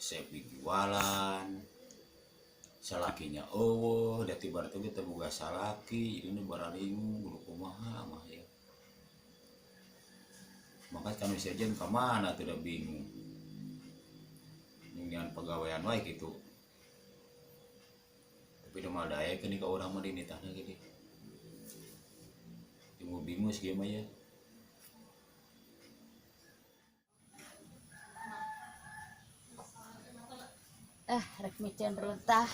Sepi jualan, salakinya eueuh, da tiba teh teu boga salaki, jadi nu baralingung kudu kumaha mah ya. Maka kanu sejen ka mana teh da bingung. Ninggian pagawean wae kitu. Tapi da moal daek ka urang mah dinitahna gini. Bingung bingung sih mah ya. Ah, rek miceun runtah.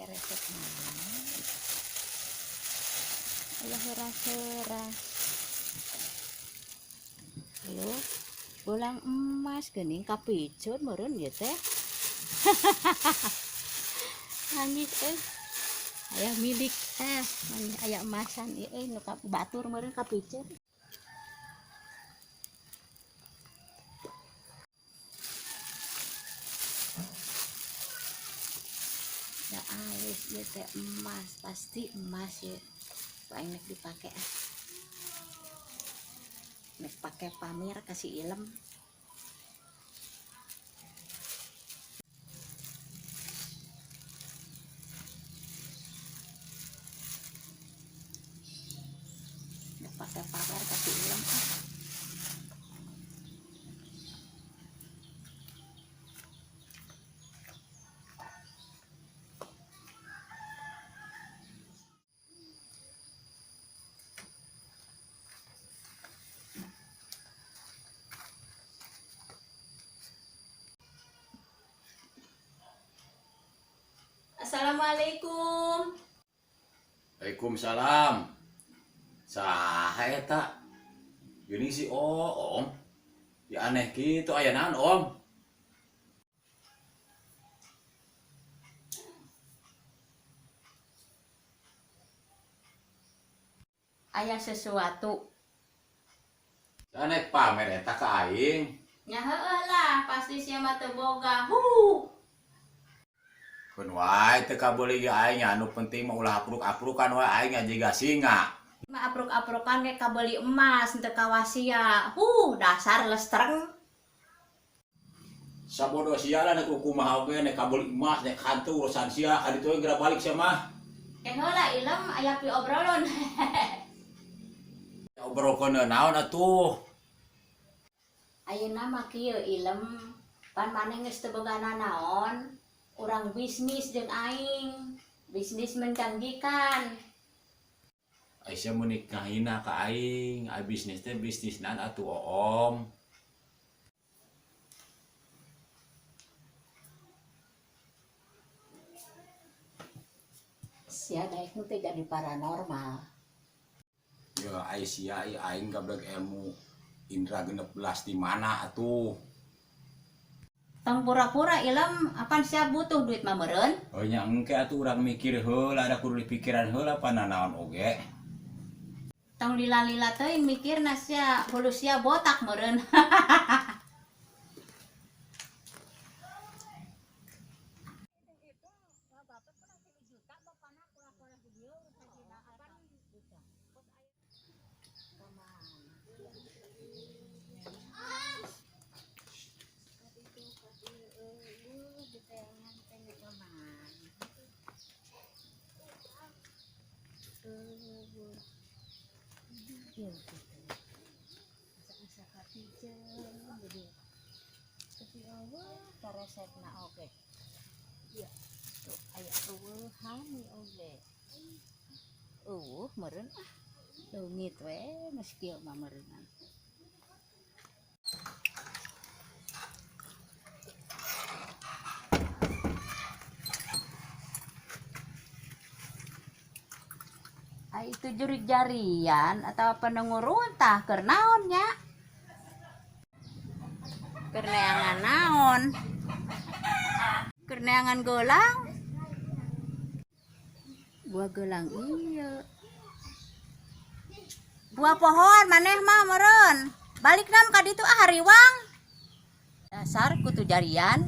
Resep mana? Allah heras-heras. Lho, bolang emas geuning kapicun meureun ieu teh. Nangis euy. Aya milik aya emasan ieu euy nu batur meureun kapicun. Da alus ieu teh emas, pasti emas ieu. Paling nek dipake ah. Nek pake pamir kasih ilem. Nek pake pamer kasih ilem ah. Assalamualaikum. Waalaikumsalam. Saha eta? Geuning si Oom. Ya aneh kitu aya naon, Om? Aya sesuatu. Saha pamer eta ka aing? Nya heueuh lah, pasti sia mah teu boga. Huh. Keun wae teu kabeuli ge aing anu penting mah ulah apruk-aprukan wae aing jiga singa. Mah apruk-aprukan ge kabeuli emas teu kawasia. Huh, dasar lestreng. Sabodo sia lah nek kumaha oge nek kabeuli emas nek hantu urusan sia ka ditu geura balik sia mah. Ke heula ilem aya pi obrolon. Obrolkeun naon atuh? Ayeuna mah kieu ilem, pan maneh geus teu boga nanaon. Urang bisnis jeung aing, bisnis menjanjikan. Aisyah mun nikahina ka aing, ai bisnis teh bisnis naon atuh Oom. Sia daek nu teh jadi paranormal. Ya ai sia aing gablek ilmu indra 16 di mana atuh? Tong pura-pura ilem, apan sia butuh duit mah meureun? Oh nya engke atuh urang mikir heula, ada kudu dipikiran heula pananaon oge. Tong lila-lila teuing mikirna sia, hulu sia botak meureun. Karesepna oge. Iya, tuh aya eueuhan oge. Eueuh meureun ah. Leungit we geus kieu mah meureunan. Ai itu jurig jarian atau penenguruntah keur naon nya? Keur neangan naon? Keur neangan gelang? Buah gelang iya. Buah pohon maneh mah meureun. Balik nam ka ditu ah hariwang. Dasar kutu jarian.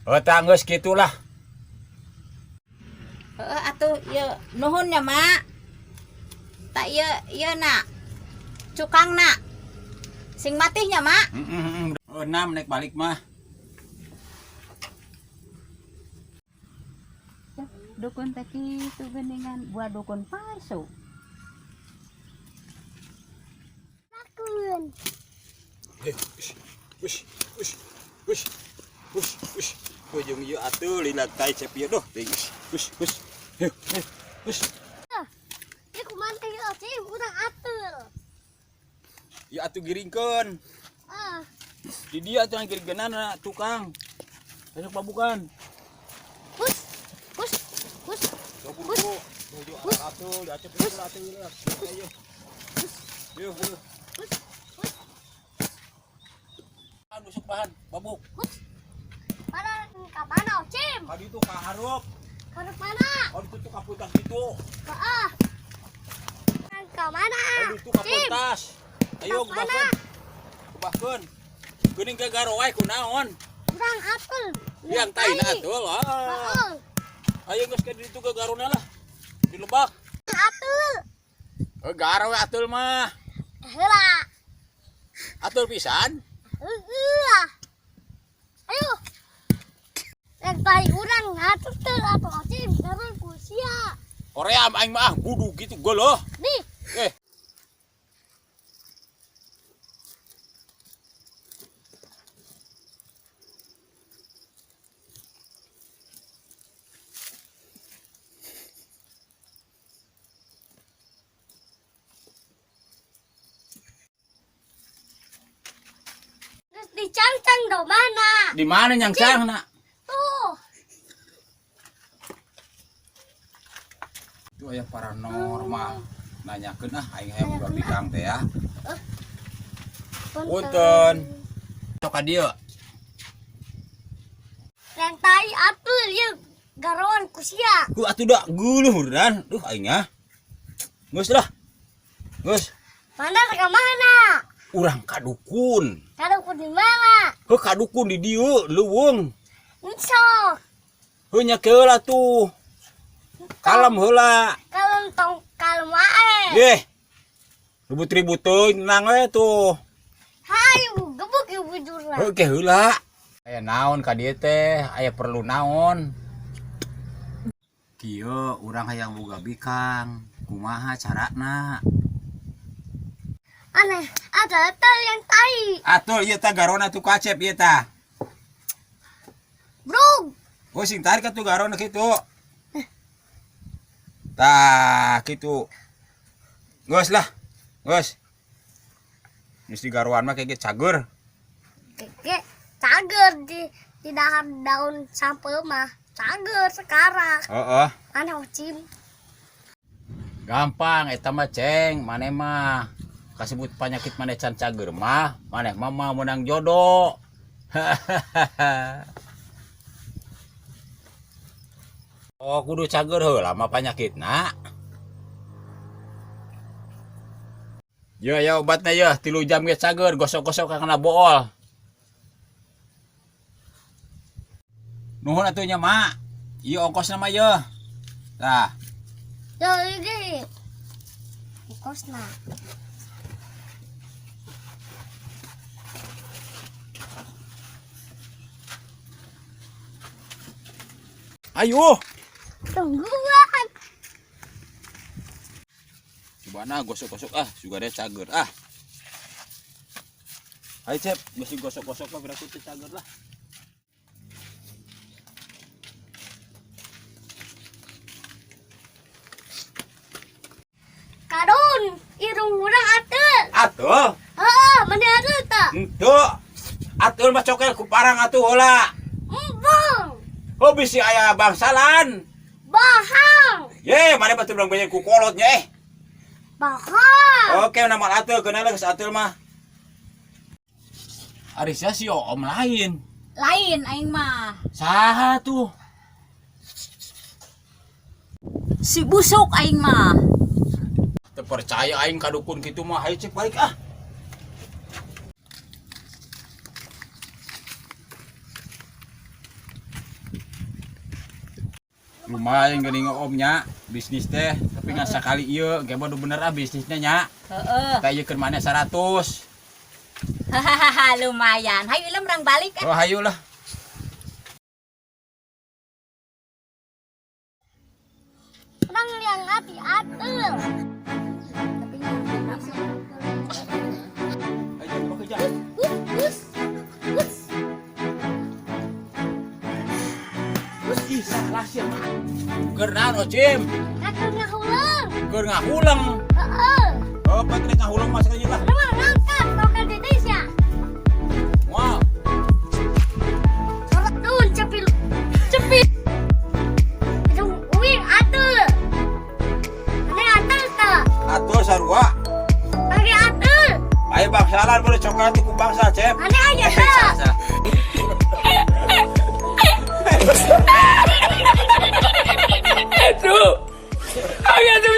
Heuh tah geus kitu lah. Heeh atuh ieu nuhun nya, Mak. Tak ieu ieu na. Cukangna. Sing matih nya, Mak. Heeh. Oh, nam naik balik mah. Dukun teh kitu geuningan buah dukun palsu. Lakun. Eh, ush, ush, ush, ush, ush, ush. Ujung ieu atuh lila tai cep ieu duh. Teuing, ush, ush, ush. Heuh, heuh, ush. Ieu kumaha teh Ocim urang atul. Ya atuh giringkeun. Ah, Di dia atuh giringkeunana tukang. Besok pabukan. hus. Hus. Hus. Buru-buru. Tuh, atuh, diacep ieu atuh ieu. Ayo. Yeuh, yeuh. Hus. Hus. Anu sok bahan, babuk. Hus. Mana ka mana Ocim? Ka ditu ka hareup. Ka mana? Ka ditu tuh ka puntas ditu. Heeh. Ka mana? Ka ditu ka Cim. puntas. Ayo Ka mana? kubahkeun. Kubahkeun. Geuning ke garo wae kunaon? Urang atul. Yang tai na atuh lah. Heeh. Ayo geus ka ditu ke garona lah. Di lebak. Atul. Eh, garo we atul mah. Heula. Atul pisan. Heeh. Ayo. Yang tai urang atul teu atuh Ocim garun ku sia. Korea aing mah ah budug gitu geuleuh. Nih, Eh, geus dicangcang do mana? Di mana nyangcangna? Tuh. Itu aya paranormal. Nanyakeun ah aing hayang boga bikang teh ya. Punten. Sok ka dieu. Yang tai atul ieu garoan ku sia. Ku atuh da geuleuh meureun. Duh aing ah. Geus lah. Geus, Mana ka mana? Urang ka dukun. Kalau ku di mana? Heuh ka dukun di dieu leuweung. Sok. Heuh nya keula tuh. Kalem heula. Kalem tong kalem wae. Deh. Ribut-ribut teuing tenang we tuh. Hayu gebuk ieu bujurna. Heuh ke heula. Aya naon ka dieu teh? Aya perlu naon? Kieu urang hayang boga bikang. Kumaha carana? Aneh, ada atul yang tai. Atuh ieu tah garona tuh kacep ieu tah. Bro, Oh sing tarik atuh garona kitu. Tah kitu. Geus lah. Geus. Geus digaroan mah kayak cager. keke cager di dahar daun sampeu mah. Cager sekarang. Heeh. Aneh Ocim. Gampang eta mah ceng, maneh mah kasebut penyakit maneh can cager mah, maneh mah mah menang jodoh. Oh kudu cager heula mah penyakitna. Ya ya obatna ya, 3 jam ge cager, gosok-gosok ka kana bool. Nuhun atuh nya, Mak. Ieu ongkosna mah ye. Tah. Yo ini. Kosna. Ayo. Tungguan. Coba nah gosok-gosok ah, juga ada cager ah. Ayo Cep, mesti gosok-gosok lah berarti teu cager lah. Kadun, irung urang atul. Atuh, Heeh, mana atul tak? henteu. Atul mah cokel ku parang atuh heula. Embung. Oh bisi aya bangsalan. Bahang. Ye, mana batu bilang banyak ku kolotnya eh. Bahang. Oke, nama atul kenal geus atul mah. Ari sia si om lain. Lain aing mah. Saha tuh? Si busuk aing mah. Teu percaya aing ka dukun kitu mah. Hayu cek balik ah. Lumayan geuning om nya bisnis teh, tapi ngan sakali ieu ge mah bener ah bisnisnya nya. Heeh. Tah ieu keur maneh 100. Hahaha, lumayan. Hayu ilem urang balik ah. Oh, hayu lah. Urang liang hati atul. Tapi Ayo bekerja. Hus, hus, hus. Ih, salah sih mah. Keur naon Ocim? Aku ngahuleng. Keur ngahuleng. Heeh. Oh, pak rek ngahuleng mah sekali lah. Urang mah ngangkat token di desa. Wow. Turun cepil. Cepil. Itu uing atul. Ini atul teh. Atur sarua. Lagi atul. Ayo bangsalan boleh coklat ku bangsa, Cep. Ane aja Eh, teh. salah, salah. Tuh. Agak tuh.